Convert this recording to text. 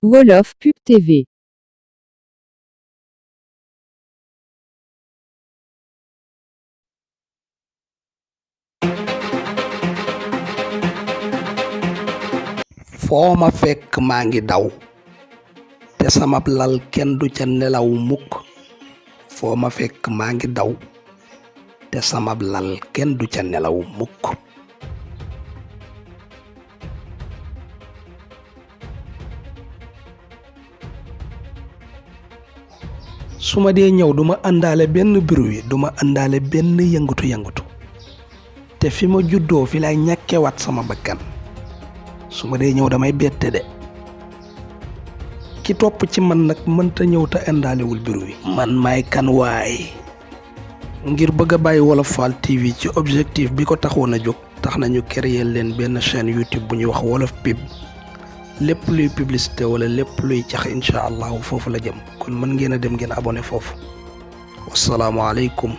Wolof Pub TV. foo ma fekk maa ngi daw te sama lal kenn du ca nelaw mukk foo ma fekk maa ngi daw te sama lal kenn du ca nelaw mukk su ma dee ñëw duma àndaale benn bruit duma àndaale benn yëngutu te fi ma juddoo fi lay ñàkkewaat sama bakkan su ma dee ñëw damay bette de ki topp ci man nag mënta ñëw te àndaalewul bruit man maay kan waay ngir bëgg a bàyyi Wolof Fall TV ci objectif bi ko taxoon a jóg tax nañu créer leen benn chaîne YouTube bu ñuy wax Wolof Pub lépp luy publicité wala lépp luy cax incha allahu foofu la jëm kon mën ngeen a dem ngeen abonné foofu wassalaamu aleykum